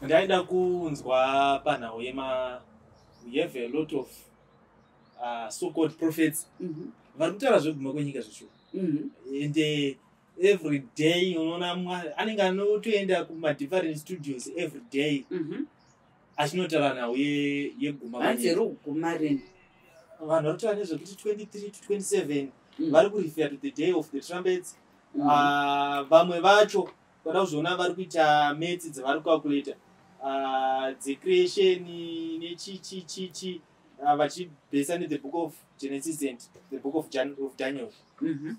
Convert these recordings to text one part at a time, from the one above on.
Ndaida kunzwa panhau yema, we have a lot of so called prophets vari kutaura zveguma kwenyika zveshuwa. And every day unoona anenge anotoenda kumadifferent studios every day achinotaura nhau yeguma Hanzi kwenyika. Iri kuguma rini? Vanhu vari kutaura nezvekuti 23 to 27, vari kurefer to the day of the trumpets. Ah, vamwe vacho vada kuzviona vari kuita maths dzavari kucalculata dzecreation nechichichichi, vachibhesa nethe Book of Genesis and the Book of Daniel.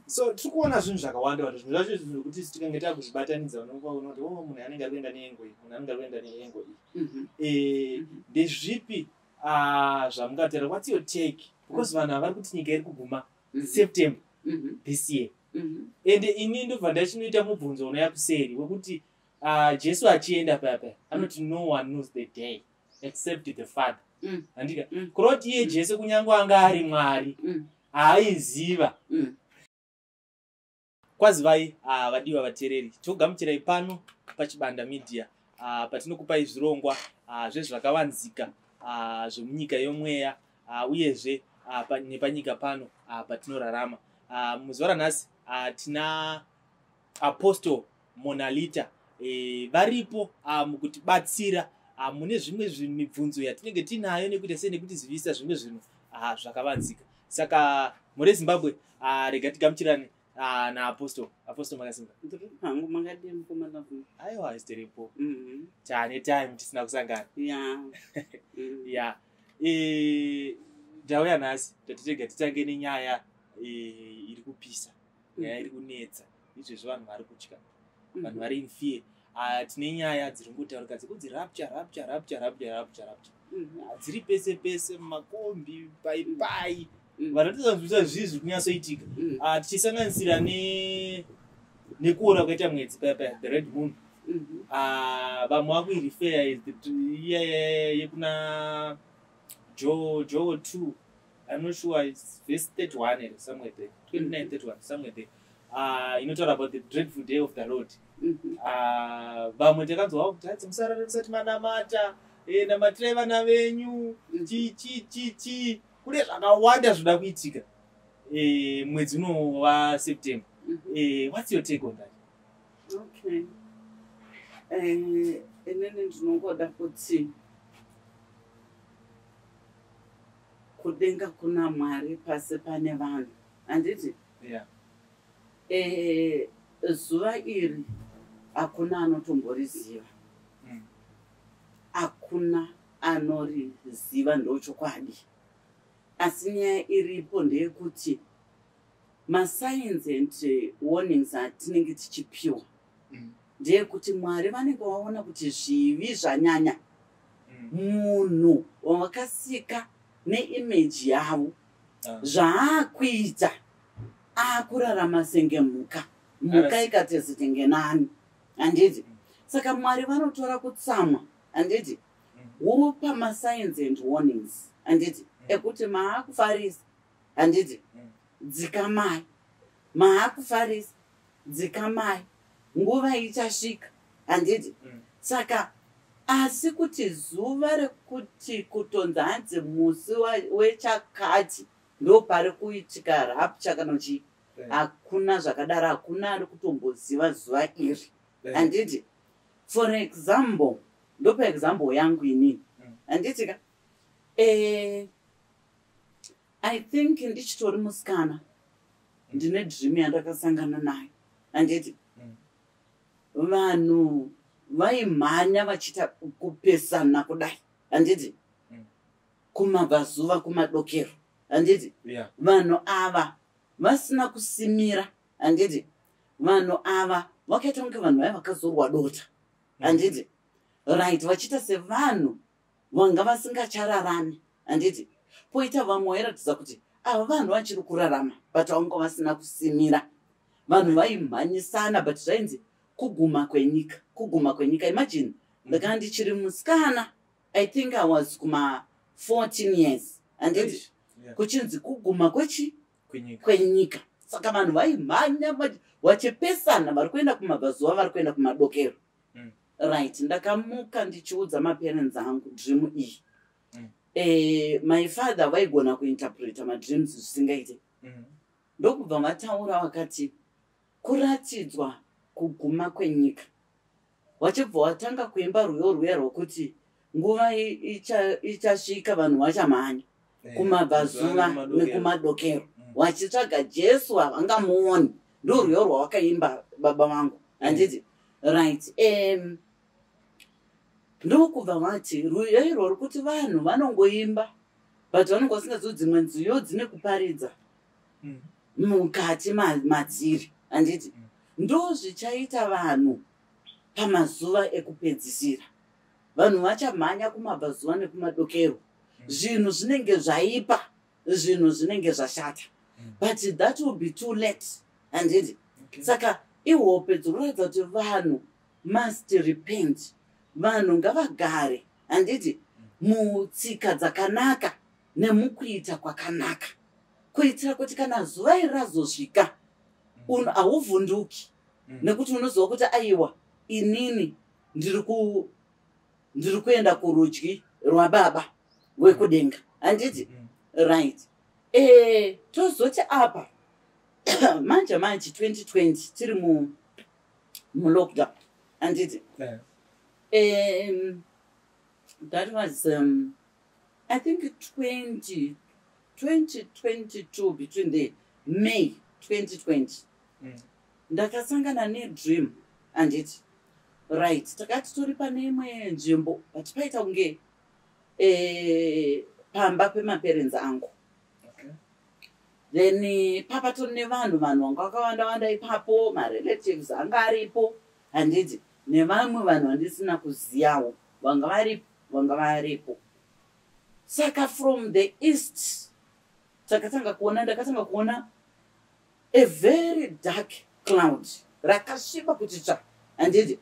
So tiri kuona zvinhu zvakawanda wanda. Zvinhu zvacho zvinhu zvekuti tikange takuzvibatanidza, unoona kuti, oh, munhu anenge ari kuenda neengo iyi, munhu anenge ari kuenda neengo iyi. Ndezvipi zvamungataura? What's your take? Because vanhu havari kuti nyika iri kuguma September this year. Ende ini ndobva ndachinoita mubvunzo unoya kuseri wekuti Jesu achienda paya paya anoti, "No one knows the day except the Father." Handika? Kureva kuti iye Jesu, kunyange anga ari Mwari, haaiziva. Kwazivai, vadiwa vateereri, togamuchirai pano paChibanda Media, patinokupai zvirongwa zvezvakavanzika zvemunyika yomweya, uyezve nepanyika pano patinorarama. Muzuva ranhasi tina Apostle Monalita, varipo mukutibatsira mune zvimwe mibvunzo yatinenge tinayo, nekuita sei, nekutizivisa zvimwe zvinhu zvakavanzika. Saka mhuri yeZimbabwe, rega tigamuchirane naApostle. Apostle, makasimba? Ndiri hangu, makadii, mukoma Lovemore? Aiwa, tiripo. Taane time tisina kusangana. Ya, ndauya nhasi, tatitega titange nenyaya iri kupisa, nyaya iri kunetsa izvezvi. Vanhu vari kutya, vanhu vari in fear. Tine nyaya dziri kungotaurika dzekunzi rapture, rapture, rapture, rapture, rapture, rapture. Dziri pese pese, mumakombi, pai pai. Vanhu vatozanzwisa zvii zviri kunyatsoitika. Tichisanganisira nekuora kwaita mwedzi paya paya, the red moon. Vamwe vakuirefer is iya yekuna Joel 2, I'm not sure, it's verse 31 here, somewhere there, 29, 31, somewhere there, inotaura about the dreadful day of the Lord. Vamwe takanzwa kuti hanzi musarare musati manamata, namatirai vana venyu, chi chi chi chi. Kune zvakawanda zvoda kuitika mwedzi uno waSeptember. What's your take on that? Okay, inini ndinongoda kuti kudenga kuna Mwari, pasi pane vanhu, handiti? Yeah. Zuva iri hakuna anotomboriziva. Hakuna anoriziva, ndochokwadi. Asi nyaya iripo ndeyekuti masigns and warnings atinenge tichipiwa ndeyekuti Mwari vanenge vaona kuti zvivi zvanyanya. Munhu wavakasika neimage yavo, zvaakuita, aakurarama senge mhuka. Mhuka ikatezitenge nani, handiti? Saka Mwari vanotora kutsamwa, handiti, wopa masigns and warnings, handiti, ekuti maakufarisa, handiti, dzikamai, maakufarisa, dzikamai, nguva ichasvika, handiti? Saka asi kuti zuva rekuti kutonzi hanzi musi wechakati ndo pari kuitika rapture kana chii, hakuna zvakadaro. Hakuna ari kutomboziva zuva iri, handiti? For example, ndopa example yangu inini, handiti ka? I think ndichitori musikana, ndine dream yandakasangana nayo, handiti? Vanhu vaimhanya vachiita kupesana kudai, handiti, kumabvazuva, kumadokero, handiti? Vanhu ava vasina kusimira, handiti? Vanhu ava vakaita kunge vanhu vaya vakazorwa dota, handiti? Right, vachiita sevanhu vanga vasingachararami, handiti? Poita vamwe vairatidza kuti ava vanhu vachiri kurarama, but vanga vasina kusimira. Vanhu vaimhanyisana, but zvainzi kuguma kwenyika, kuguma kwenyika. Imagine, ndakanga ndichiri musikana, I think I was kuma 14 years, handiti? Eish. Kuchinzi kuguma kwechi Kwenyika. Kwenyika. Saka vanhu vaimhanya vachipesana, vari kuenda kumabvazuva, vari kuenda kumadokero. Right, ndakamuka ndichiudza maparents angu dream iyi. My father vaigona kuinterpreta madreams zvisingaite. Ndokubva vataura vakati kuratidzwa kuguma kwenyika. Vachibva watanga kuimba rwiyo rwuya rwokuti nguva ichasvika vanhu vachamhanya kumabvazuva nekumadokero vachitsvaga Jesu havangamuoni. Ndo rwiyo rwavakaimba baba vangu, handiti? Right, ndokubva vati rwiyo irwo rwekuti vanhu vanongoimba, but vanonge vasingazivi dzimwe nziyo dzine kuparidza mukati madziri, handiti? Ndo zvichaita vanhu pamazuva ekupedzisira. Vanhu vachamhanya kumabvazuva nekumadokero. Zvinhu zvinenge zvaipa, zvinhu zvinenge zvashata, but that will be too late, handiti? Saka ihope dzinoratidza kuti vanhu must repent. Vanhu ngavagare, handiti, mutsika dzakanaka nemukuita kwakanaka, kuitira kuti kana zuva iri razosvika, hauvhunduki, nekuti unoziva kuti aiwa, inini ndiri kuenda kurudyi rwababa wekudenga, handiti? Right, tozoti apa manje manje 2020 tiri mulockdown, handiti? That was I think 20 2022, between the May 2020. Ndakasangana nedream, handiti? Right, takati tori pane imwe nzvimbo, but paita kunge pamba pemaparents angu. Then papatori nevanhu, vanhu vanga vakawanda wanda ipapo, marelatives anga aripo, handiti, nevamwe vanhu vandisina kuziyawo vanga varipo, vanga varipo. Saka from the east takatanga kuona, ndakatanga kuona a very dark cloud rakasviba kuti tsva, handiti?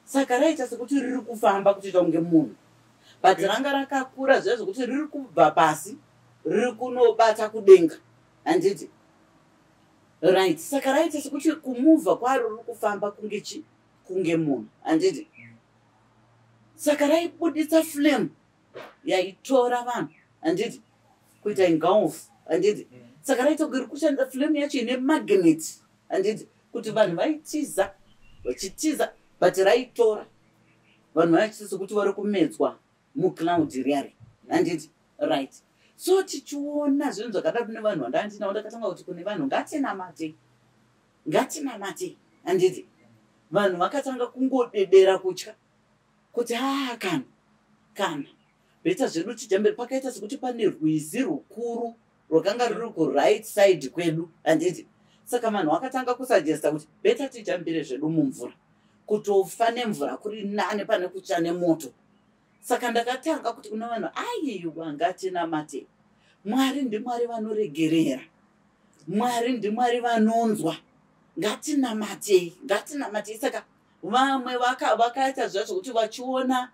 Saka raita sekuti riri kufamba kutoita kunge munhu, but ranga rakakura zviya zvokuti riri kubva pasi riri kunobata kudenga, handiti? Right, saka raita sekuti kumuvha kwaro riri kufamba kunge chi kunge munhu, handiti? Saka raibuditsa flame yaitora vanhu, handiti, kuita engulf, handiti? Saka raita kunge riri kushandisa flame yacho ine magnet, handiti, kuti vanhu vaitiza vachitiza, but raitora vanhu vachiita sekuti vari kumedzwa mucloud riyari, handiti? Right, so tichiona zvinhu zvakadaro nevanhu vandandinavo, ndakatanga kuti kune vanhu, "Ngatinamate, ngatinamate," handiti? Vanhu vakatanga kungodedera kutya kuti haa, kana better zvedu tijambire. Pakaita sekuti pane rwizi rukuru rwakanga ruri kuright side kwedu, handiti? Saka vanhu vakatanga kusuggesta kuti better tijambire zvedu mumvura, kutofa nemvura kuri nane pane kutsva nemoto. Saka ndakatanga kuti kuna vanhu, "Aiwa, ngatinamate. Mwari ndimwari vanoregerera, Mwari ndimwari vanonzwa. Ngatinamatei, ngatinamatei." Saka vamwe vakaita zviya zvokuti vachiona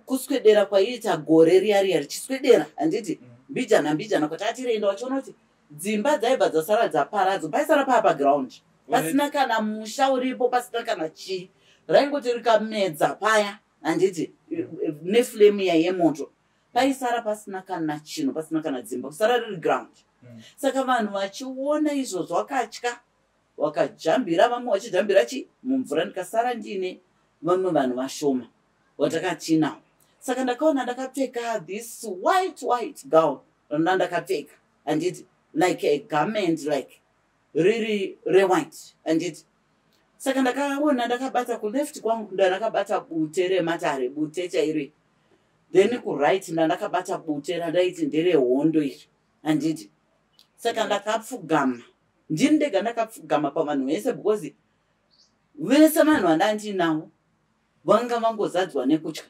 kuswedera kwaiita gore riya riya richiswedera, handiti, mbijana mbijana kwatatireenda, vachiona kuti dzimba dzaibva dzasara dzaparadzwa, paisara paa paground, pasina kana musha uripo, pasina kana chii. Raingoti rikamedza paya, handiti, neflame iya yemoto, paisara pasina kana chinhu, pasina kana dzimba, kusara riri ground. Saka vanhu vachiona izvozvo vakatya, vakajambira, vamwe vachijambira chi mumvura. Ndikasara ndiine vamwe vanhu vashoma watakatinawo. Saka ndakaona ndakapfeka this white white gown randa ndakapfeka, handiti, like a garment, like riri rewhite, handiti? Saka ndakaona ndakabata kuleft kwangu, ndandakabata bute rematare, bute chairo. Then kuright ndandakabata bute randaiti nderehondo iri, handiti? Saka ndakapfugama, ndini ndega ndakapfugama pavanhu vese, because vese vanhu vandandinawo vanga vangozadzwa nekutya,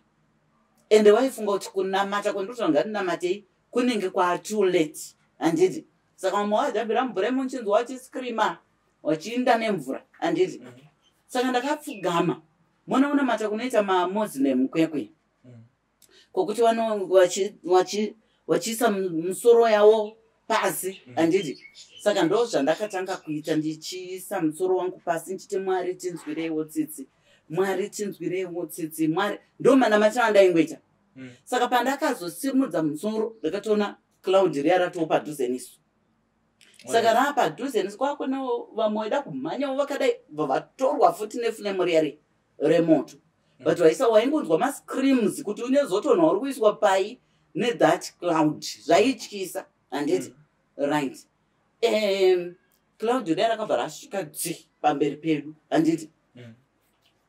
ende vaifunga kuti kunamata kwandinotaura, "Ngatinamatei," kunenge kwaa too late, handiti? Saka vamwe vajambira mvura imunchinzwa vachiscreama, vachiinda nemvura, handiti? Saka ndakapfugama. Mona unamata kunoita mamuslim kwekwe, kwokuti vachiisa musoro yavo pasi, handiti? Saka ndo zvandakatanga kuita, ndichiisa musoro wangu pasi ndichiti, "Mwari, tinzwireiwo tsitsi." Mwari, tinzwireiwo tsitsi, Mwari. Ndo manamatiro andaingoita. Saka pandakazosimudza musoro, ndakatoona cloud riya ratoo padhuze nesu. Saka raa padhuze nesu, kwakune vamwe vaida kumhanyawo vakadai, bva vatorwa futi neflame riya remoto. But waisa waingonzwa mascreams kuti unezotonha uri kuiswa pai nethat cloud. Zvaityisa, handiti? Right. Cloud riya rakabva rasvika dzi pamberi pedu, handiti?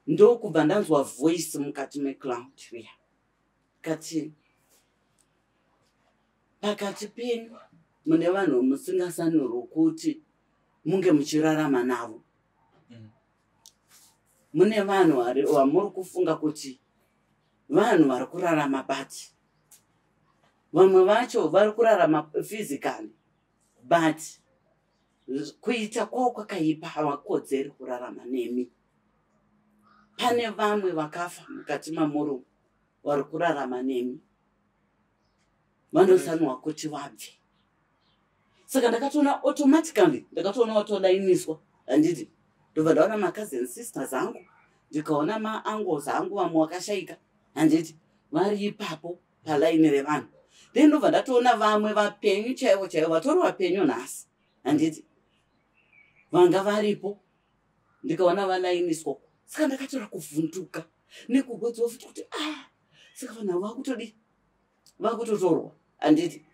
Ndokubva ndanzwa voice mukati mecloud riya kati, "Pakati penyu mune vanhu musingasanirwi kuti munge muchirarama navo. Mune vanhu vamuri kufunga kuti vanhu vari kurarama, but vamwe vacho vari kurarama physically, but kuita kwavo kwakaipa, havakodzeri kurarama nemi. Pane vamwe vakafa mukati mamuri vari kurarama nemi, vanosanwa kuti vabve." Saka ndakatoona automatically, ndakatoona watolainiswa, handiti? Ndobva ndaona macousin sisters angu, ndikaona mauncles angu, vamwe vakashayika, handiti, vari ipapo palaini revanhu. Then ndobva ndatoona vamwe vapenyu chaivo chaivo, vatori vapenyu nhasi, handiti, vanga varipo, ndikaona valainiswa. Saka ndakatora kuvhunduka nekurwadziwa futi kuti, ah, saka vanhu ava vakutodi, vakutotorwa, handiti?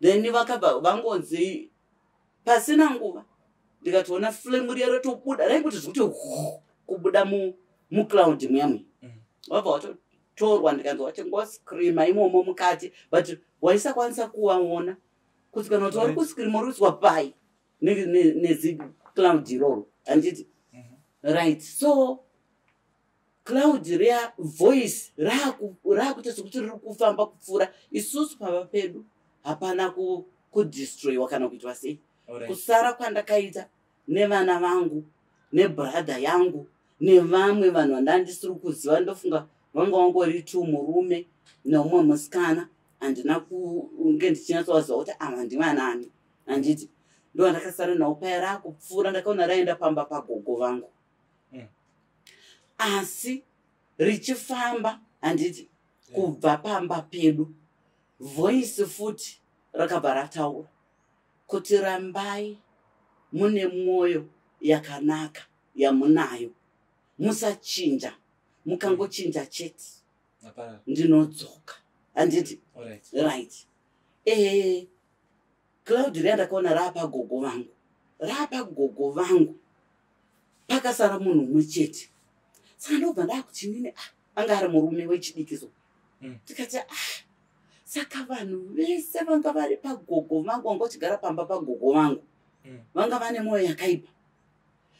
Then vakabva vangonzi pasina nguva, ndikatoona flame riya ratobuda, raingoti zvekuti hu kubuda mucloud muya muya. Vabva vatotorwa, ndikanzwa vachingoscreama imomo mukati, but waisakwanisa kuvaona kuti kana kuti vari kuscreama, uri kuiswa pai nezicloud iroro, handiti? Right. So cloud riya, voice raakuita sekuti riri kufamba kupfuura isusu. Pava pedu hapana kudestroyiwa kana kuitwa sei. Kusara kwandakaita nevana vangu nebrother yangu nevamwe vanhu vandandisiri kuziva, ndofunga vanga vangori two, murume neumwe musikana, handina kunge ndichinyatsovaziva kuti ava ndivanani, handiti? Ndo vandakasara navo paya. Raakupfuura, ndakaona raenda pamba pagogo vangu. Asi richifamba, handiti, kubva pamba pedu, voice futi rakabva rataura kuti, "Rambai mune mwoyo yakanaka yamunayo, musachinja. Mukangochinja chete, Hapana. ndinodzoka," handiti? Right. Cloud riya ndakaona raapagogo vangu. Raapagogo vangu, pakasara munhu umwe chete. Saka ndobva ndaakuti inini, ah, anga ari murume wechidiki so. Tikati, ah, saka vanhu vese vanga vari pagogo vangu, vanga vachigara pamba pagogo vangu, vanga vane mwoyo yakaipa,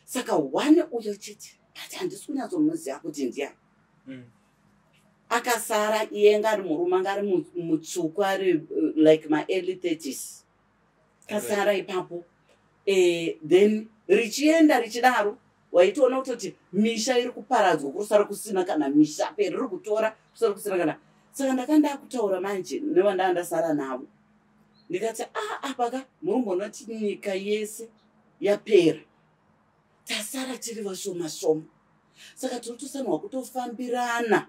saka one uyo chete, ati handisi kunyatsomuziva kuti ndiani, akasara. Iye anga ari murume, anga ari mutsvuku, ari like maearly 30s, kasara ipapo. Then richienda richidaro, waitoona kutoti misha iri kuparadzwa, kurusara kusina kana misha, periri kutora kusara kusina kana. Saka ndakanga ndakutaura manje nevandanga ndasara navo, ndikati, a apa ka murumbonoti nyika yese yapera, tasara tiri vashoma shoma, saka tiri tosanirwa kutofambirana,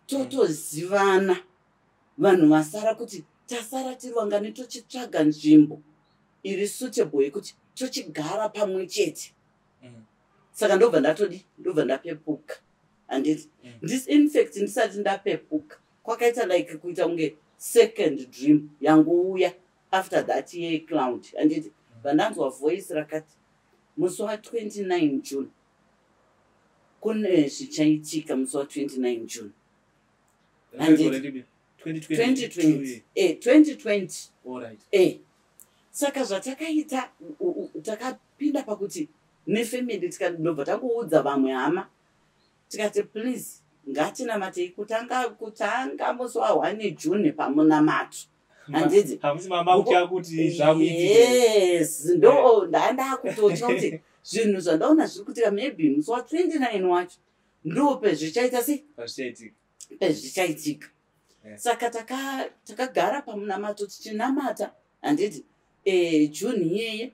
totozivana vanhu vasara, kuti tasara tiri vangani, tochitsvaga nzvimbo iri suitable yekuti tochigara pamwe chete. Saka ndobva ndatodi, ndobva ndapepuka, handiti? Infact ndisati ndapepuka, kwakaita like kuita kunge second dream yangouya after that yecloud, handiti? Vandanzwa voice rakati, musi wa29 June kune zvichaitika, musi wa29 June. Handiti? Already 2020. 2022. 2020. Saka zvatakaita, takapinda pakuti nefamily, ndobva tangoudza vamwe hama, tikati, please, ngatinamatei kutanga musi wa1 June pamunamato, handiti? Hamusi mama kutya kuti zvakuitika? Yes, ndo ndandakutotya kuti zvinhu zvandaona zviri kuitika, maybe musi wa29 wacho ndo pezvichaita sei. Pazvichaitika. Pezvichaitika. Saka takagara pamunamato tichinamata, handiti, June iyeye.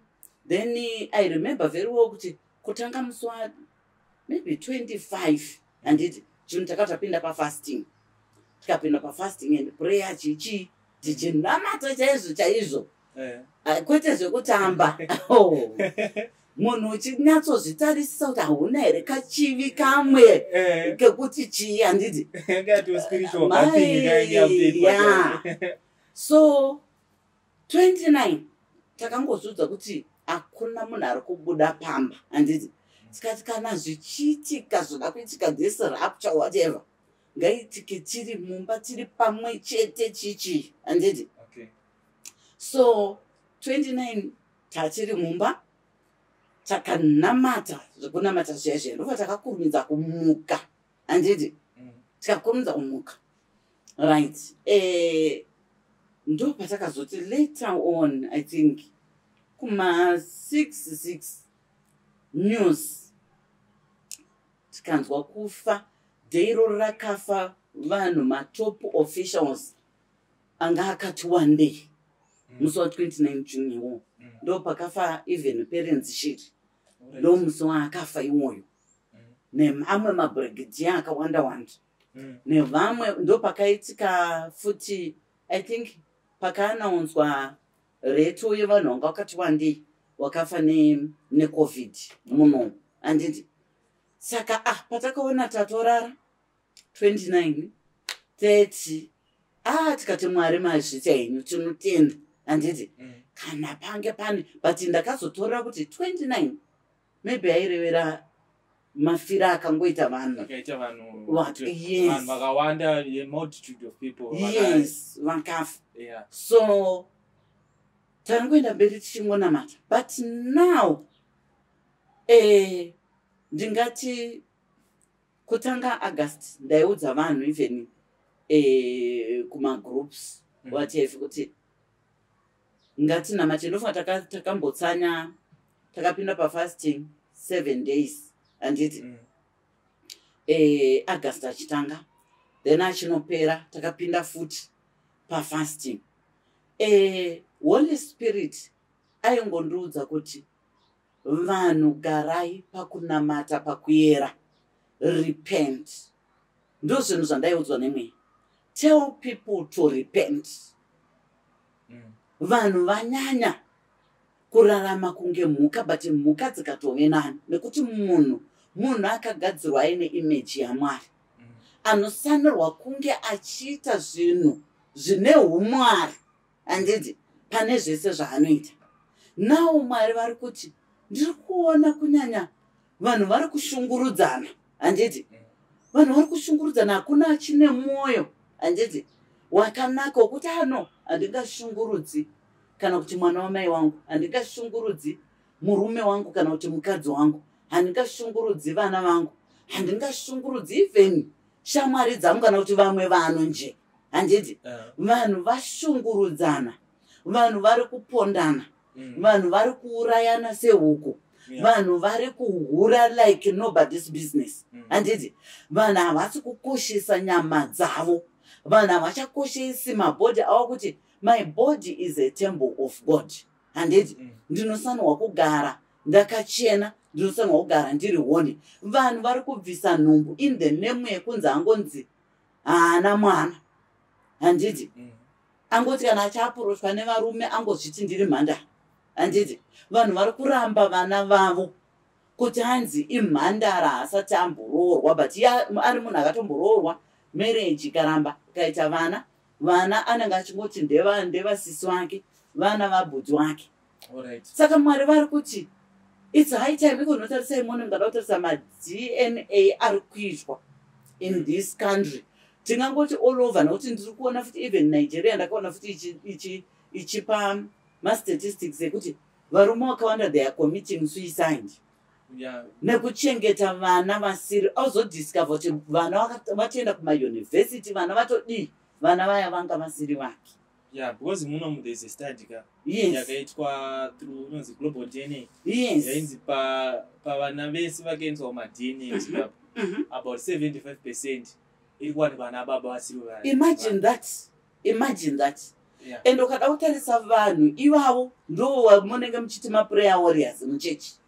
Then I remember very well kuti kutanga musi wa maybe 25, handiti? Chinhu takatapinda pafasting, tikapinda pafasting and prayer, chichi tichinamata chaizvo chaizvo. Kwete zvekutamba. Oh. Munhu uchinyatsozvitarisisa kuti hauna here kachivi kamwe kekuti chii, handiti? Ngati spiritual bathing ikainge yakutoitwa. So 29 takangozviudza kuti hakuna munhu ari kubuda pamba, handiti? Tikati kana zvichiitika, zvoda kuitika, this rapture, whatever, ngaitike tiri mumba, tiri pamwe chete, chichi, handiti? So 29 tatiri mumba, takanamata zvekunamata zviya zviya, ndobva takakurumidza kumuka, handiti? Tikakurumidza kumuka, right. Ndo patakazoti later on, I think kuma 6 6 news, tikanzwa kufa day iroro rakafa vanhu, matop officials anga akati one day, musi wa29 June iwowo. Ndo pakafa even Perrance Shiri. Ndo musi waakafa iwoyo, nemamwe mabrigadier akawanda wanda nevamwe. Ndo pakaitika futi, I think pakaanaunzwa rate yevanhu vanga vakati wandei wakafa neCovid muno, handiti? Saka patakaona tatorara 29, 30, tikati, "Mwari, mazvita henyu, tinotenda," handiti? Kana pange pane, but ndakazotorera kuti 29 maybe airevera mafiro akangoita vanhu. Akaita vanhu. What? Yes. Vanhu vakawanda, a multitude of people Yes, vakafa. So tangoenda mberi tichingonamata, but now ndingati kutanga August ndaiudza vanhu, even kumagroups, whatever, kuti ngatinamate. Ndofunga takambotsanya, takapinda pafasting 7 days, handiti? August achitanga, then achinopera takapinda futi pafasting. Holy Spirit aingondiudza kuti vanhu garai pakunamata, pakuyera, repent. Ndo zvinhu zvandaiudzwa nemweya: tell people to repent. Vanhu vanyanya kurarama kunge mhuka, but mhuka dzikatove nani, nekuti munhu akagadzirwa aine image yaMwari, anofanirwa kunge achiita zvinhu zvine umwari, handiti, pane zvese zvaanoita. Nawo Mwari vari kuti ndiri kuona kunyanya vanhu vari kushungurudzana, handiti? Vanhu vari kushungurudzana, hakuna achine mwoyo, handiti, wakanaka wekuti ano handingashungurudzi kana kuti mwana wamai wangu, handingashungurudzi murume wangu kana kuti mukadzi wangu, handingashungurudzi vana vangu, handingashungurudzi even shamwari dzangu kana kuti vamwe vanhu nje, handiti? Vanhu vashungurudzana, vanhu vari kupondana, vanhu vari kuurayana sehuku, vanhu vari kuhura like nobody's business, handiti? Vanhu havasi kukoshesa nyama dzavo, vanhu havachakoshesi mabody avo, kuti my body is a temple of God, handiti? Ndinofanirwa kugara ndakachena, ndinofanirwa kugara ndiri holy. Vanhu vari kubvisa nhumbu in the name yekunzi angonzi haana mwana, handiti? Angoti kana achiapproachwa nevarume angozviti ndiri mhandara, handiti? Vanhu vari kuramba vana vavo kuti hanzi imhandara, haasati amboroorwa, but iye ari munhu akatomboroorwa, marriage ikaramba, ikaita vana, vana anenge achingoti ndevasisi vake, vana vabhudzi wake. Saka Mwari vari kuti it's high time. Iko unotarisa imoni, mungada kutarisa maDNA ari kuitwa in this country, tingangoti all over, nekuti ndiri kuona futi even Nigeria, ndakaona futi ichipa mastatistics ekuti varume vakawanda, they are committing suicide nekuchengeta vana vasiri. Auzodiscover kuti vana vatoenda kumayunivhesity, vana vatodii, vana vaya vanga vasiri vake. Yeah, because muno there's a study ka yakaitwa through inonzi Global DNA. Yainzi pavana vese vakaendeswa kumaDNA muZimbabwe, about 75% iri kuwanikwa vana baba vasiri. Imagine that, imagine that. And ukada kutarisa vanhu ivavo ndo munenge muchiti maprayer warriors muchechi,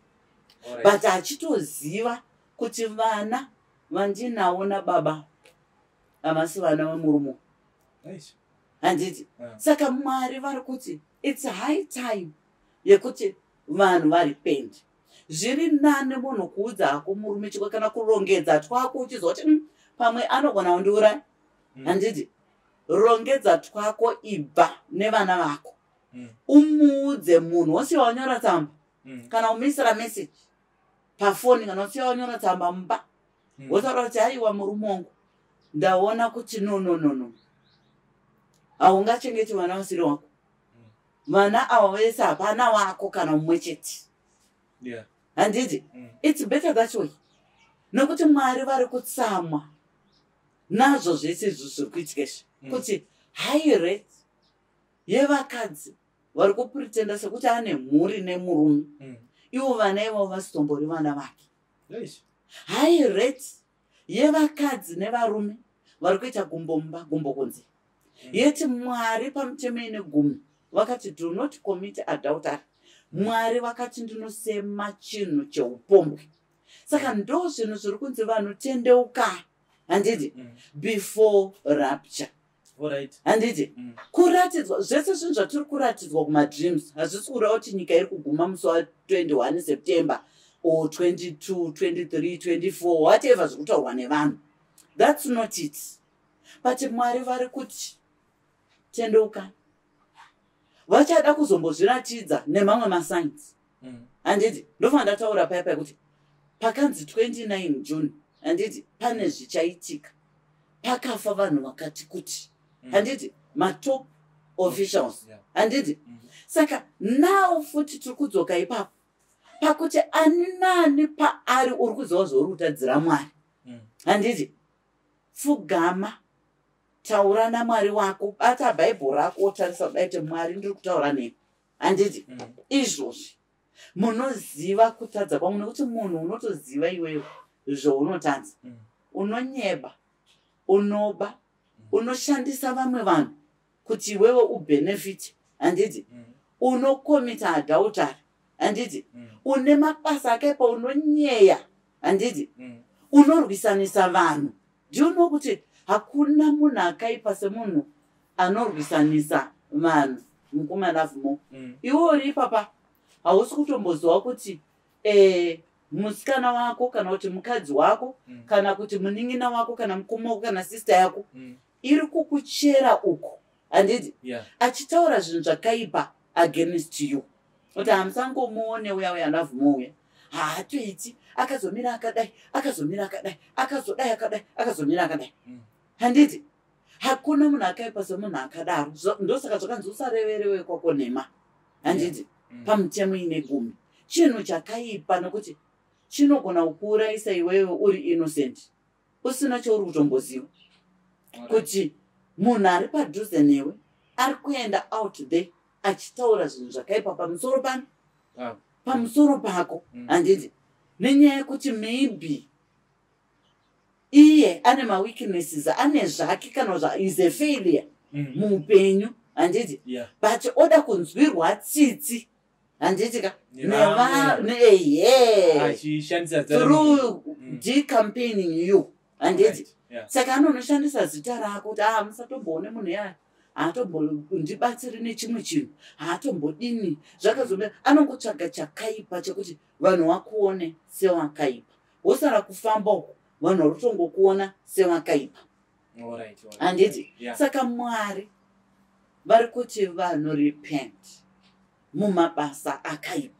but achitoziva. Kuti vana vandinawo nababa havasi vana vemurume. Handiti? Saka Mwari vari kuti it's high time yekuti vanhu varepend. Zviri nani munhu kuudza hako murume chikwe kana kurongedza twako uchiziva kuti pamwe anogona kundiuraya. Handiti? Rongedza twako, ibva nevana vako. Umuudze munhu, wosiya wanyora tsamba kana umuisira message pafoni, kana usiya wanyora tsamba mumba, wotaura kuti, "Aiwa, murume wangu, ndaona kuti no, no, no, no, haungachengeti vana vasiri wako. Vana ava vese hapana wako kana mumwe chete." Handiti? It's better that way, nekuti Mwari vari kutsamwa nazvo zvese izvo zviri kuitika izvi, kuti high rate yevakadzi vari kupretenda sekuti ane mhuri nemurume, ivo vana ivavo vasitombori vana vake. High rate yevakadzi nevarume vari kuita gumbo mumba, gumbo kunze. Yeti Mwari pamutemo ine 10 vakati, "Do not commit adultery." Mwari vakati, "Ndinosema chinhu cheupombwe." Saka ndo zvinhu zviri kunzi vanhu tendeuka, handiti, before rapture. Handiti? Kuratidzwa zvese zvinhu zvatiri kuratidzwa kumadreams hazvisi kureva kuti nyika iri kuguma musi wa21 September or 22, 23, 24, whatever zviri kutaurwa nevanhu. That's not it. But Mwari vari kuti tendeuka. Vachada kuzombozviratidza nemamwe masigns. Handiti? Ndofanira ndataura paya paya kuti pakanzi 29 June, handiti, pane zvichaitika, pakafa vanhu vakati kuti, handiti, matop officials. Handiti? Saka now futi tiri kudzoka ipapo pakuti ani nani paari uri kuziva zvauri kutadzira Mwari, handiti, pfugama, taura naMwari wako, bata Bhaibheri rako, wotarisa kudai kuti, "Mwari, ndiri kutaura nemi." Handiti? Izvozvi munoziva kutadza kwangu, nekuti munhu unotoziva iweyo zvaunotadza. Unonyeba, unoba, unoshandisa vamwe vanhu kuti iwewe ubenefit, handiti? Unocommita adultery, handiti? Une mabasa akaipa, unonyeya, handiti? Unorwisanisa vanhu. Do you know kuti hakuna munhu akaipa semunhu anorwisanisa vanhu, mukoma Lovemore? Iwe uri ipapa hausi kutomboziva kuti musikana wako kana kuti mukadzi wako kana kuti munin'ina wako kana mukoma wako kana sister yako iri kukuchera uko, handiti, achitaura zvinhu zvakaipa against you, kuti hamusangomuone uya uya Lovemore uya haatoiti, akazomira akadai, akazomira akadai, akazodai akadai, akazomira akadai. Handiti? Hakuna munhu akaipa semunhu akadaro. Ndosaka zvakanzi usareverewe kwako nhema, handiti, pamutemo ine 10. Chinhu chakaipa nekuti chinogona kukuurayisa iwewe uri innocent, usina chauri kutomboziva, kuti munhu ari padhuze newe ari kuenda out there achitaura zvinhu zvakaipa pamusoro pano, pamusoro pako. Handiti? Nenyaya yekuti maybe iye ane maweaknesses, ane zvake, kana zva is a failure muupenyu, handiti, but oda kunzwirwa tsitsi, handiti ka? Nevamwe. Ehe. Achishandisa zita remunhu. Through decampaigning you, handiti? Right. Saka anonoshandisa zita rako kuti, "A, musatomboone munhu yaya, haatombondibatsiri nechimwe chinhu, haatombodini." Zvakazomira, anongotsvaga chakaipa chekuti vanhu vakuone sewakaipa, wosara kufamba uko vanhu vari kutongokuona sewakaipa. All right. Handiti? Yeah. Saka Mwari vari kuti vanhu repent mumabasa akaipa,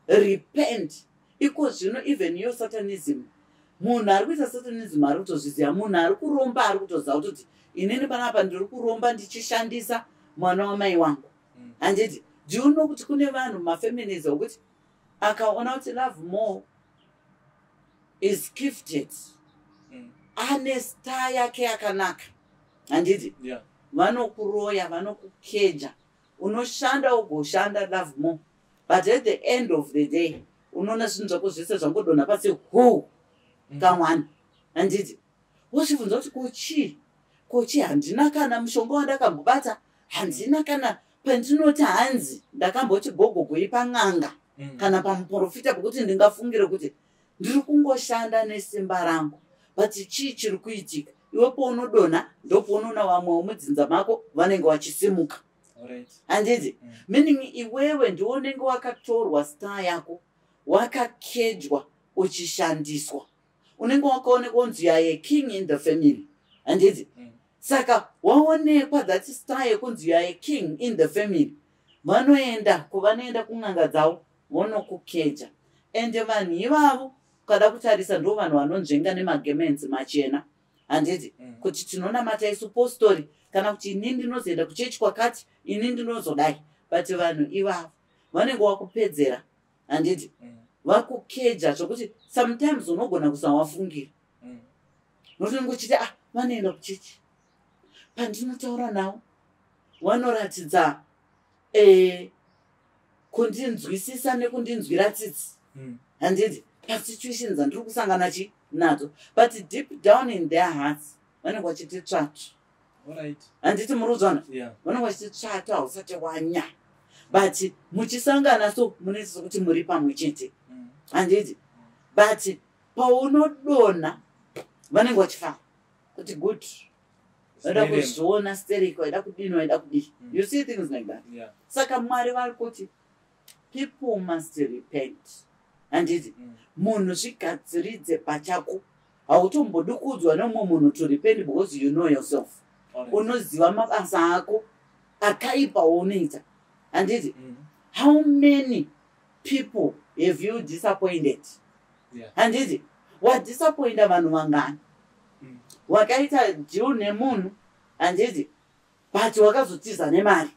repent iko zvino. Even iyo satanism, munhu ari kuita satanism ari kutozviziva, munhu ari kuromba ari kutoziva kutoti inini panapa ndiri kuromba ndichishandisa mwana wamai wangu. Handiti? Do you know kuti kune vanhu mafeminism wekuti akaona kuti Lovemore is gifted, ane star yake yakanaka, handiti, vanokuroya, vanokukeja, unoshanda ugoshanda, Lovemore, but at the end of the day unoona zvinhu zvako zvese zvangodonha pasi hu kamwana, handiti? Wochibvunza kuti kochii, kochii? Handina kana mushonga wandakambobata, handina kana pandinoti hanzi ndakamboti gogogoi pan'anga kana pamuprofita, pokuti ndingafungire kuti Ndiri kungoshanda nesimba rangu, but chii chiri kuitika? Iwe paunodonha, ndopaunoona vamwe vemudzinza mako vanenge vachisimuka. Handiti? Meaning iwewe ndiwo unenge wakatorwa star yako, wakakejwa, uchishandiswa. Unenge wakaonekwa kunzi you are a king in the family, handiti? Saka waonekwa that star yekunzi you are a king in the family, vanoenda kuvanoenda kun'anga dzavo, vonokukeja. Ende vanhu ivavo, ukada kutarisa, ndo vanhu vanonzvenga nemagarments machena, handiti? Kuti tinonamata isu postori, kana kuti ini ndinozoenda kuchechi kwakati, ini ndinozodai. But vanhu ivavo vanenge vakupedzera, handiti? Vakukeja zvokuti sometimes unogona kusawafungira. Nokuti unenge uchiti, "Ah, vanoenda kuchechi, pandinotaura navo vanoratidza kundinzwisisa nekundinzwira tsitsi, handiti, pasituation dzandiri kusangana chi nadzo." But deep down in their hearts vanenge vachiti tsvatu. Handiti muri kuzona? Yeah. Vanenge vachiti tsvatu, hausati wanya, but muchisangana so munoita sekuti muri pamwe chete. Handiti? But paunodonha vanenge vachifara kuti good, vaida Zvinerema. kuzviona stereki, vaida kudini, vaida kudii. You see things like that. Saka Mwari vari kuti people must repent, handiti? Munhu zvigadziridze pachako. Hautombodi kuudzwa nemumwe munhu to repent because you know yourself. Unoziva mabasa ako akaipa waunoita, handiti? How many people have you disappointed? Handiti wadisappointa vanhu vangani? Wakaita deal nemunhu, handiti, but wakazotiza nemari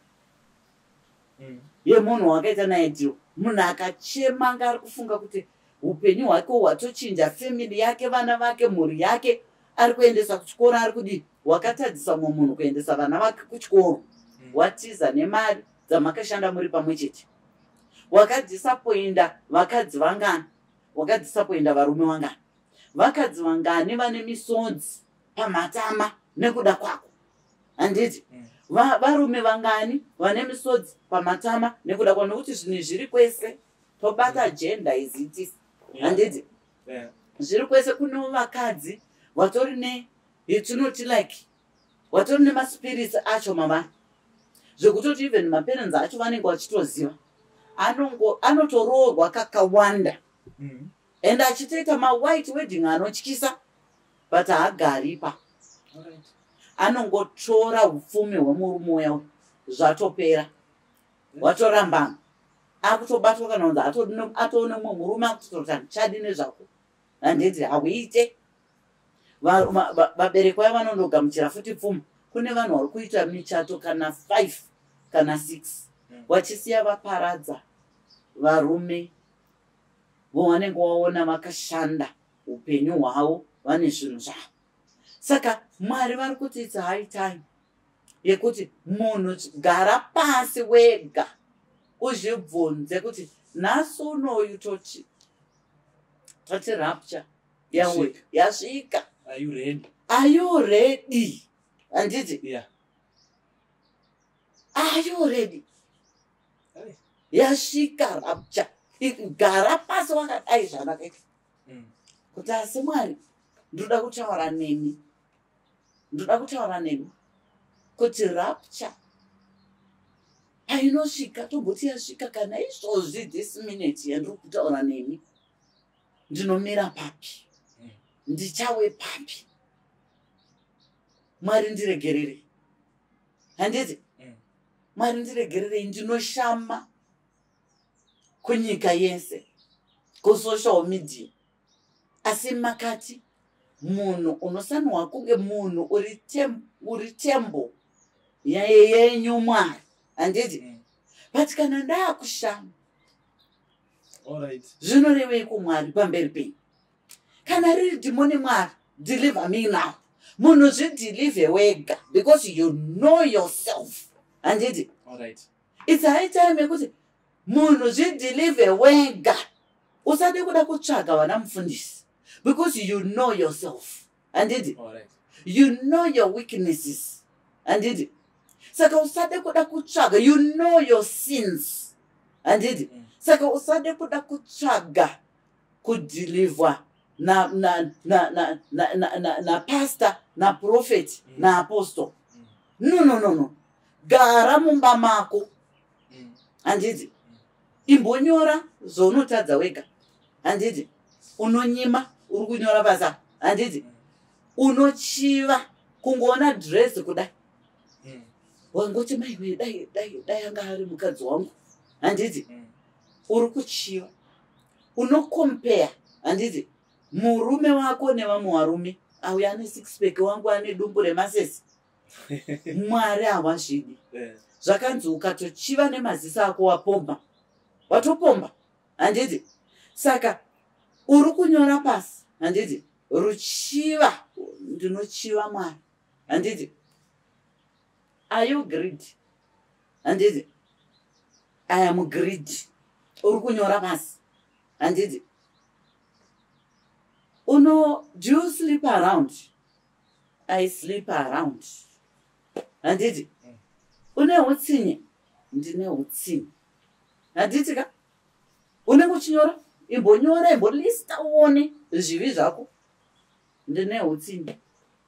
yemunhu wakaita naye deal. Munhu akachema, anga ari kufunga kuti upenyu hwake hwatochinja, family yake, vana vake, mhuri yake ari kuendesa kuchikoro, ari kudii. Wakatadzisa mumwe munhu kuendesa vana vake kuchikoro. Watiza nemari dzamakashanda muri pamwe chete. Wakadisappointa vakadzi vangani? Wakadisappointa varume vangani? Vakadzi vangani vane misodzi pamatama nekuda kwako, handiti? Varume vangani vane misodzi pamatama nekuda kwako? Nekuti zvinhu zviri kwese, tobata gender is it is, handiti? Yeah. Zviri kwese. Kunewo vakadzi vatori ne yetinoti like vatori nemaspirits acho mavari, zvekutoti even maparents acho vanenge vachitoziva. Anotoroorwa kakawanda and achitoita mawhite wedding anotyisa, but haagaripa. Anongotora upfumi hwemurume uya uyu, zvatopera, watorambana, akutobatwa kana kunzi atoone mumwe murume, akutototi handichadi nezvako, handiti? Hauite. Vabereki vaya vanondogamuchira futi pfuma. Kune vanhu vari kuita michato kana 5 kana 6, vachisiya vaparadza varume vavanenge vaona vakashanda upenyu hwavo, vane zvinhu zvavo. Saka Mwari vari kuti it's high time yekuti munhu gara pasi wega, uzvibvunze kuti nhasi unoyu toti rapture yawe Yasvika. yasvika. Are you ready? Are you ready, handiti? Yeah. Are you ready? Ai. Yasvika rapture. Gara pasi wakadai zvanakaita kuti, "Asi Mwari, ndoda kutaura nemi, ndoda kutaura nemi kuti rapture painosvika, tomboti yasvika kana izvozvi, this minute yandiri kutaura nemi, ndinomira papi? Ndichawe papi? Mwari, ndiregererei," handiti? "Mwari, ndiregererei, ndinoshama kunyika yese, kusocial media, asi makati munhu unosanirwa kunge munhu uri temple yenyu, Mwari, handiti? But kana ndaakushama, zvinorevei kuMwari pamberi penyu? Kana riri dhimoni, Mwari, deliver me now." Munhu zvideliver wega because you know yourself, handiti? It's high time yekuti munhu zvideliver wega. Usade kuda kutsvaga vana mufundisi because you know yourself, handiti? You know your weaknesses, handiti? Saka usade kuda kutsvaga. You know your sins, handiti? Saka usade kuda kutsvaga. Kudeliverwa napastor, naprophet, naapostle. No, no, no, no. Gara mumba mako, handiti? Imbonyora zvaunotadza wega, handiti? Unonyima, uri kunyora basa, handiti? Unochiva kungoona dhirezi kudai, wangoti, "Maiwe, dai, dai, dai anga ari mukadzi wangu," handiti? Uri kuchiva. Unocompare, handiti, murume wako nevamwe varume. Auya ane six pack, wangu ane dumbu remasese. Mwari hawazvidi. Zvakanzi ukatochiva nemaziso ako, wapomba, watopomba, handiti? Saka uri kunyora pasi, handiti? Ruchiva, ndinochiva Mwari, handiti? Are you greed, handiti? I am greed. Uri kunyora pasi, handiti? Uno, do you sleep around? I sleep around, handiti? Une utsinye? Ndine utsinye, handiti ka? Unenge uchinyora. Imbonyora, imbolista uone zvivi zvako. Ndine utsinye,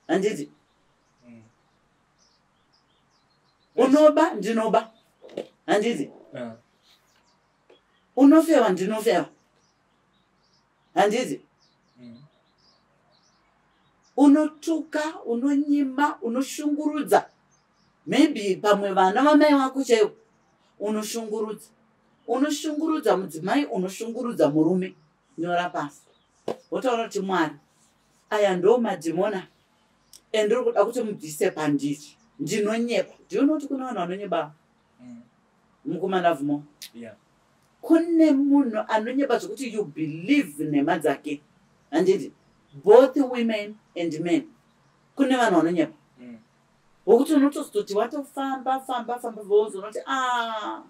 handiti? Unoba? Ndinoba, handiti? Unofeva? Ndinofeva, handiti? Unotuka, unonyima, unoshungurudza, maybe pamwe vana vamai vako chaivo unoshungurudza. Unoshungurudza mudzimai, unoshungurudza murume. Nyora pasi, wotaura kuti, "Mwari, aya ndo madhimona endiri kuda kuti mubvise pandiri. Ndinonyepa." Ndionoti kune vanhu vanonyeba, mukomana Vhumo. Kune munhu anonyepa zvekuti you believe nhema dzake, handiti? Both women and men, kune vanhu vanonyepa wokuti unotozototi watofamba famba famba, vozonoti, "A,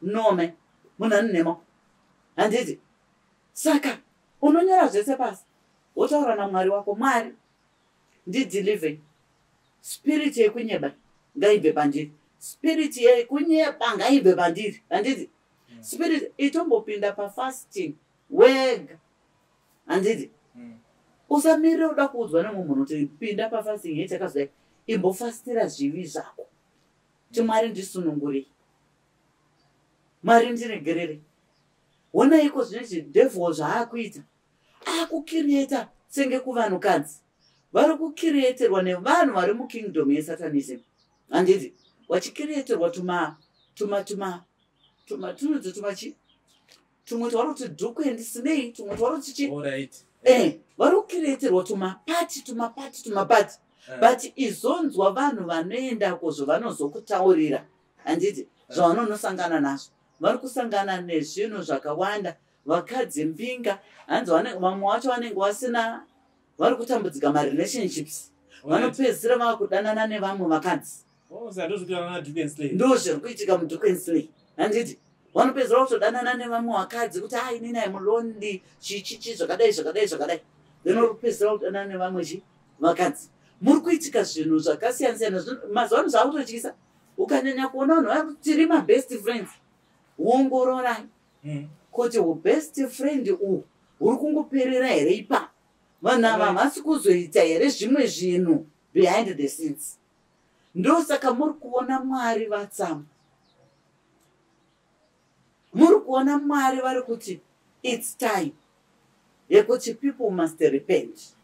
no me, munhu ane nhema," handiti? Saka unonyora zvese pasi, wotaura naMwari wako, "Mwari, ndideliver. Spirit yekunyeba ngaibve pandiri, spirit yekunyeba ngaibve pandiri," handiti? Spirit itombopinda pafasting wega, handiti? Usamirire uda kuudzwa nemumwe munhu kuti pinda pafasting yechakazodai. Imbofastira zvivi zvako ti, "Mwari, ndisunungurei. Mwari, ndiregerere." Honaiko zvinezvi devil zvaakuita, akucreata senge kuvanhukadzi vari kucreaterwa nevanhu vari mukingdom yesatanism, handiti? Vachicreaterwa tuma tuma tuma tuma tunodzi tumachi, tumwe twavari kuti dhuku and slay, tumwe twavari kuti chi. Vari kucreaterwa tumapati, tumapati, tumapati. But izonzwa vanhu vanoendako zvavanozokutaurira, handiti, zvavanonosangana nazvo. Vari kusangana nezvinhu zvakawanda. Vakadzi mbinga, hanzi vamwe vacho vanenge vasina, vari kutambudzika marelationships, vanopedzisira vava kudanana nevamwe vakadzi. Oh, saka ndozvikuitana na Duke and Slay. Ndo zviri kuitika muDuke and Slay, handiti? Vanopedzisira kutodanana nevamwe vakadzi kuti, "Ai, inini I'm lonely," chichichi, zvakadai, zvakadai, zvakadai. Then uri kupedzisira kudanana nevamwe chi vakadzi. Muri kuitika zvinhu zvakasiyana siyana. Mazuva ano zvaakutotyisa. Ukanyanya kuona vanhu vari tiri mabest friends, ongororai kuti ubest friend uhu huri kungoperera here ipapo? Vanhu ava havasi kuzoita here zvimwe zvinhu behind the scenes? Ndosaka muri kuona Mwari vatsamwa, muri kuona Mwari vari kuti it's time yekuti people must repent,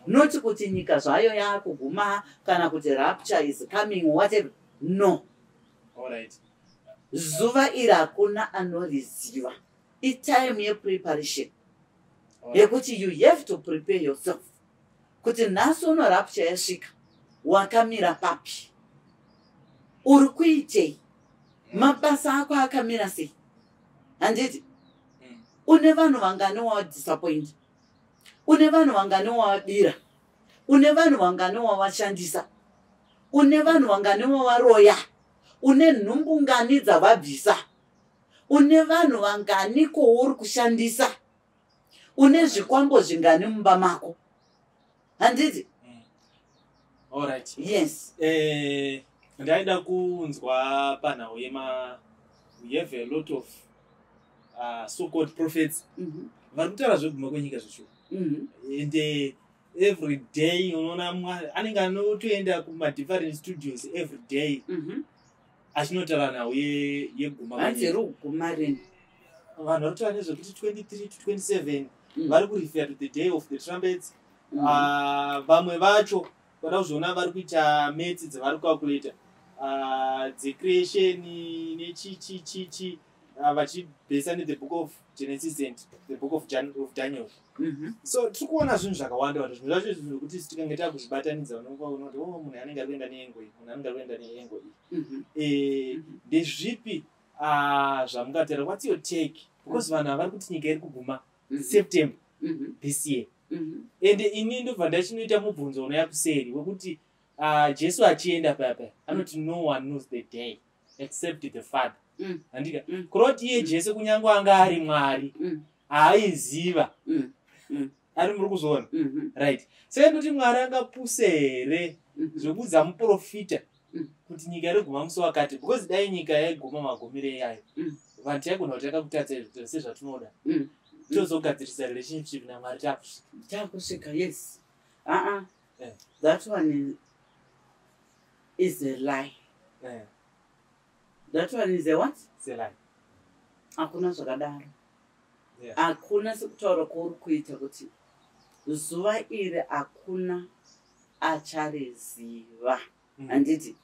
not kuti nyika zvayo yaakuguma kana kuti rapture is coming, whatever. No. Zuva iri hakuna anoriziva. Itime yepreparation yekuti you have to prepare yourself kuti nhasi uno rapture yasvika, wakamira papi? Uri kuitei? Mabasa ako akamira sei, handiti? Une vanhu vangani wawadisappoint? Une vanhu vangani wawabira? Une vanhu vangani wawashandisa? Une vanhu vangani wawaroya? Une nhumbu ngani dzavabvisa? Une vanhu vangani kouri kushandisa? Une zvikwambo zvingani mumba mako, handiti? Alright. Yes. Ndaida kunzwa panhau yema, we have a lot of so called prophets. Vari kutaura zveguma kwenyika zveshuwa. Ende every day unoona anenge anotoenda kumadifferent studios every day achinotaura nhau yeguma Hanzi kwenyika. Iri kuguma rini? Vanhu vari kutaura nezvekuti 23 to 27. Vari kurefer to the day of the trumpets. Ah, vamwe vacho vada kuzviona vari kuita maths dzavari kucalculata dzecreation nechichichichi, vachibhesa nethe Book of Genesis and the Book of Daniel. So tiri kuona zvinhu zvakawanda wanda. Zvinhu zvacho zvinhu zvekuti tikange takuzvibatanidza, unongoona kuti, oh, munhu anenge ari kuenda neengo iyi, munhu anenge ari kuenda neengo iyi. Ndezvipi zvamungatera? What's your take? Because vanhu havari kuti nyika iri kuguma September this year. Ende ini ndobva ndachinoita mubvunzo unoya kuseri wekuti Jesu achienda paya paya anoti, "No one knows the day except the Father." Handika? Kureva kuti iye Jesu, kunyange anga ari Mwari, haaiziva. Ari muri kuzviona? Right, saka ndoti Mwari angapuse here zvekuudza muprofita kuti nyika iri guma musi wakati? Because dai nyika yaiguma magumire yayo, vanhu taigona kuti takakutadza izvo sezvatinoda, tozogadzirisa relationship naMwari takusvika. Takusvika, yes. Uh-uh. That one is a lie. That one is a what? It's a lie. Hakuna zvakadaro. Hakuna sekutaura kwauri kuita kuti zuva iri hakuna achariziva. Handiti?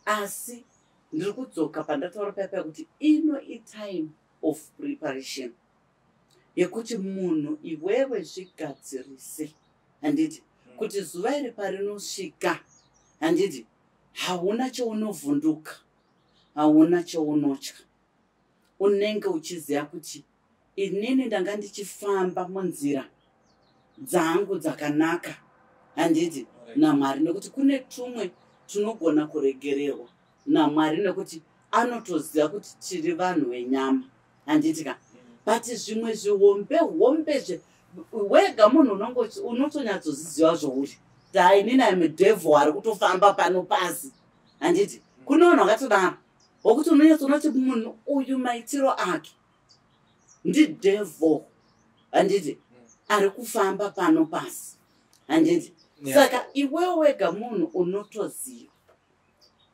Asi ndiri kudzoka pandataura paya paya kuti ino itime of preparation yekuti munhu iwewe zvigadzirise, handiti? Kuti zuva iri parinosvika, handiti, hauna chaunovhunduka, hauna chaunotya. Unenge uchiziva kuti inini ndanga ndichifamba munzira dzangu dzakanaka, handiti, naMwari. Nekuti kune tumwe tunogona kuregererwa naMwari nekuti anotoziva kuti tiri vanhu venyama, handiti ka? But zvimwe zvihombe hombe zve wega munhu unotonyatsoziziva zvouri kuti inini am devil ari kutofamba pano pasi, handiti? Kune vanhu vakatodaro wokuti unonyatsoona kuti munhu uyu maitiro ake ndidevil, handiti, ari kufamba pano pasi, handiti? Saka iwewe wega munhu unotoziva.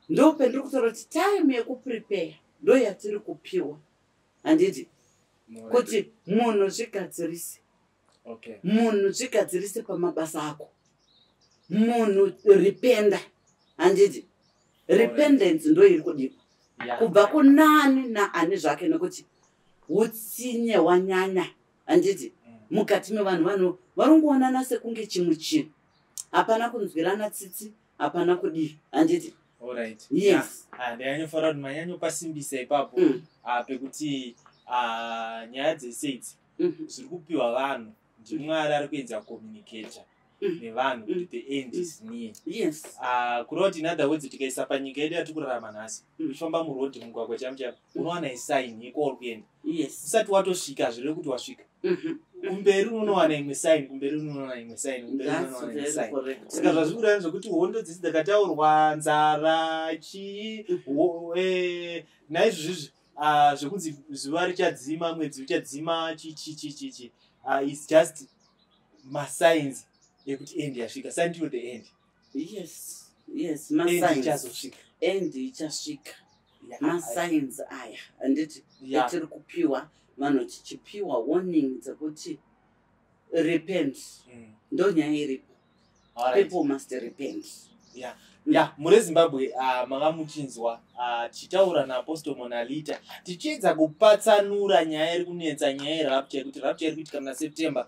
Ndo pendiri kutaura kuti time yekuprepare ndo yatiri kupiwa, handiti, kuti munhu zvigadzirise. Munhu zvigadzirise pamabasa ako. Munhu rependa, handiti? Repentance ndo iri kudiwa kubva kunani naani zvake, nekuti utsinye hwanyanya, handiti, mukati mevanhu. Vanhu varongoonana sekunge chimwe chinhu, hapana kunzwirana tsitsi, hapana kudii, handiti? Alright. Yes. Yeah. Ah, ndanyanyofara kuti manyanyopasimbisa ipapo pekuti nyaya dzese idzi zviri kupiwa vanhu ndiMwari ari kuedza kucommunicata nevanhu kuti the end is near. Kureva kuti, in other words, tikaisa panyika yedu yatiri kurarama nhasi, uchifamba murodhi, mugwagwa chaimu chaimu, unowana isign yekwauri kuenda. Usati watosvika, zvireve kuti wasvika. Kumberi unonowana imwe sign, kumberi unonowana imwe sign, kumberi unonowana imwe sign. Saka zvazviri kureva zvekuti hondo dzese dzakataurwa, nzara, chii, naizvozvizvi zvekunzi zuva richadzima, mwedzi uchadzima, chi chi chi chi chi, it's just masigns ekuti end yasvika. Sandiyo the end. Yes. End Masigns. ichazosvika. End ichasvika. Masigns aya, handiti, etiri kupiwa vanhu, tichipiwa warning dzekuti repent. Ndo nyaya iripo. People must repent. Ya, muri Zimbabwe, manga muchinzwa tichitaura naApostle Monalita, tichiedza kupatsanura nyaya iri kunetsa, nyaya yerapture, yekuti rapture iri kuitika muna September.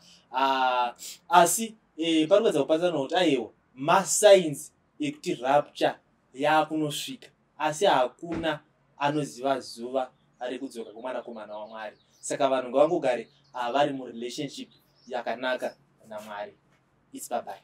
Asi pari kuedza kupatsanura kuti aiwa, masigns ekuti rapture yaakunosvika, asi hakuna anoziva zuva rekudzoka kwemwanakomana waMwari. Saka vanhu ngavangogare vari murelationship yakanaka naMwari. It's bye bye.